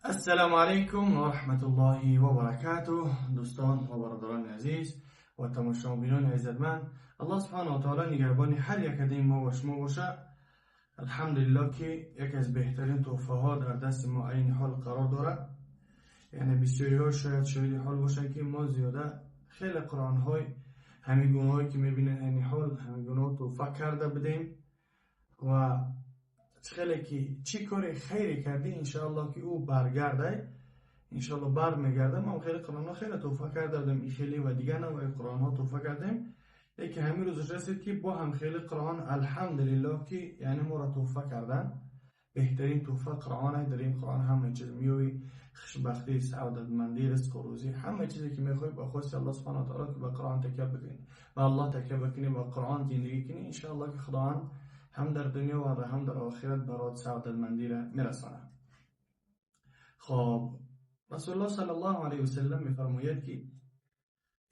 Ассалому алайкум ва раҳматуллоҳи ва баракатуҳ. Дӯстон ва бародарони азиз ва тамошобинони иззатманд, Аллоҳ субҳанаҳу ва таъоло нигаҳбони ҳар як аз мо ва шумо бошад. Алҳамдулиллоҳ, ки яке аз беҳтарин туҳфаҳо дар дасти мо айни ҳол қарор дорад. Яъне бисёриҳо шояд шоҳиди ҳол бошанд, ки мо зиёда хеле қуръонҳои ҳамин гунаҳое ки мебинед, айни ҳол ҳамин гунаҳо туҳфа карда будем. Ва хеле ки чӣ кори хайре кардӣ, иншоаллоҳ ки ӯ баргардай, иншоаллоҳ бармегардад. Мо хеле қуръонҳо хеле туҳфа карда будем, ин хеле ва дигар навъи қуръонҳо туҳфа кардем, лекин ҳамин рӯз расид, ки бо ҳам хеле қуръон, алҳамдулиллоҳ, ки яъне моро туҳфа кардан. Беҳтарин туҳфа қуръон. Дар ин қуръон ҳама чиз меёбӣ: хушбахтӣ, саодатмандӣ, ризқу рӯзӣ, ҳама чизе ки мехоҳӣ. Ба хости Аллоҳ субҳанаҳу ва таъоло, ки ба қуръон такя бикунӣ, ба Аллоҳ такя бикунӣ, ба қуръон зиндагӣ кунӣ, иншоаллоҳ ки Худованд ҳам дар дунё ва ҳам дар охират барот саодатмандиро мерасонад. Хоб, Расулуллоҳ саллаллоҳу алайҳи васаллам мефармояд, ки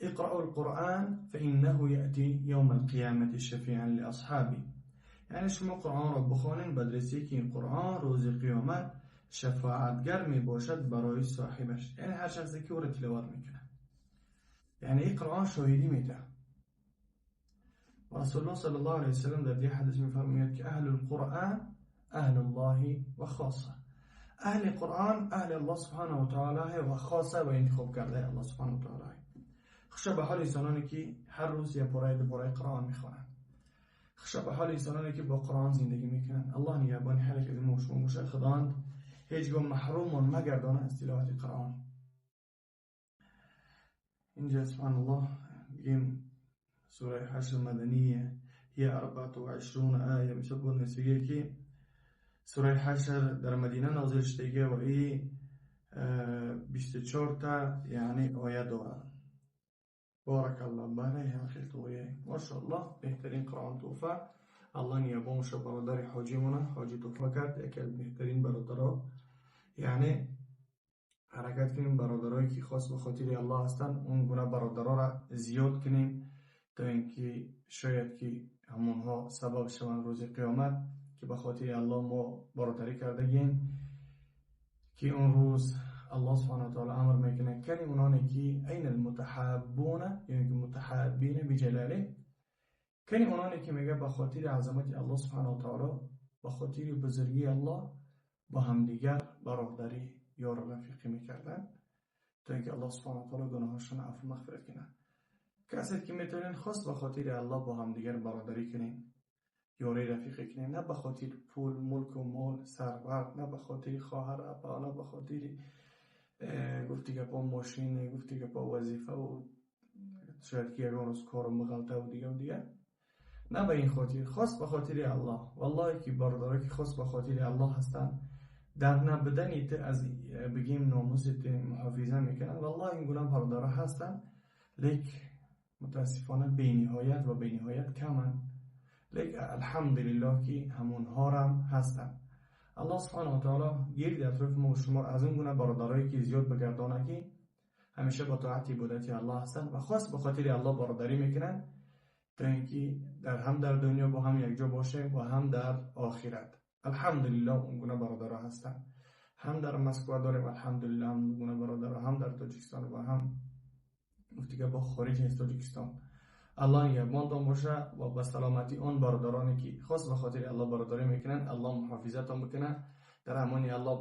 اقرأوا القرآن فإنه يأتي يوم القيامة شفيعا لأصحابه. یعنی شما قرآن را بخوانین، بدرسی که این قرآن روز قیامت شفاعتگر می باشد برای صاحبش، یعنی هر شخصی که او را تلاوت میکنه، یعنی این قرآن شاهدی میده. و رسول الله صلی الله علیه وسلم در دیگه حدیث میفرماید که اهل القرآن اهل الله و خاصه. اهل قرآن اهل الله سبحانه و تعالی و خاصه و انتخاب کرده الله سبحانه و تعالی. خوشا به حال انسانانی که هر روز یک پاره، دو پاره قرآن میخوانند. خوشا به حال انسانانی که با قرآن زندگی میکنند. الله نگهبان هر یک از ما و شما باشه. خداوند هیچگاه محروم مگردانه از تلاوت قرآن. اینجا سبحان الله بگیم سوره حشر مدنیه، هي 24 آیه. میشه بود نسیگه که سوره حشر در مدینه نازل شده و ای 24 تا یعنی آیه دارن. بارک الله. بله، هم خیلی تویه، ماشاءالله، بهترین قرآن تحفه. الله نگهبان باشه برادر حاجی مونه، حاجی تحفه کرد، یکی از بهترین برادرها. یعنی حرکت کنیم، برادرایی که خاص به خاطر الله هستن، اون گونه برادرها را زیاد کنیم تا اینکه شاید که همونها سبب شوند روز قیامت که به خاطر الله ما برادری کردگیم، که اون روز الله سبحانه و تعالی امر میکنه کنی اونانی که این المتحابون، یعنی که متحابین بجلاله، کنی اونانی که میگه به خاطر عظمت الله سبحانه و تعالی، به خاطر بزرگی الله با همدیگر برادری یار رفیقی میکردن، تا اینکه الله سبحانه و تعالی گناهاشون عفو مغفرت کنه. کسی که میتونین خواست به خاطر الله با همدیگر برادری کنین، یاری رفیقی کنین، نه به خاطر پول، ملک و مال، ثروت، نه به خاطر خواهر اپا، نه به خاطر گفتی که با ماشین، گفتی که با وظیفه و شاید که یگان روز کار مغلطه و دیگه و دیگه، نه به این خاطر، خاص به خاطر الله. والله که برادرایی که خاص به خاطر الله هستن، در نبودن از بگیم ناموس محافظه میکنن. والله این گونه برادرها هستن، لیک متاسفانه بینهایت و بینهایت کمن، لیک الحمدلله که همونها هم هستن. الله سبحانه و تعالی گرد اطراف ما و شما از اون گونه برادرایی که زیاد بگردانه که همیشه با طاعت عبادت الله هستن و خاص به خاطر الله برادری میکنن، تا اینکه در هم در دنیا با هم یک جا باشه و هم در آخرت. الحمدلله اون گونه برادرها هستن. هم در مسکو داریم الحمدلله هم گونه برادرها، هم در تاجیکستان و هم دیگه با خارج از تاجیکستان. الله نگهبانتان باشه و به سلامتی آن برادرانی که خاص به خاطر الله برادری میکنن، الله محافظتان بکنه. در امان الله.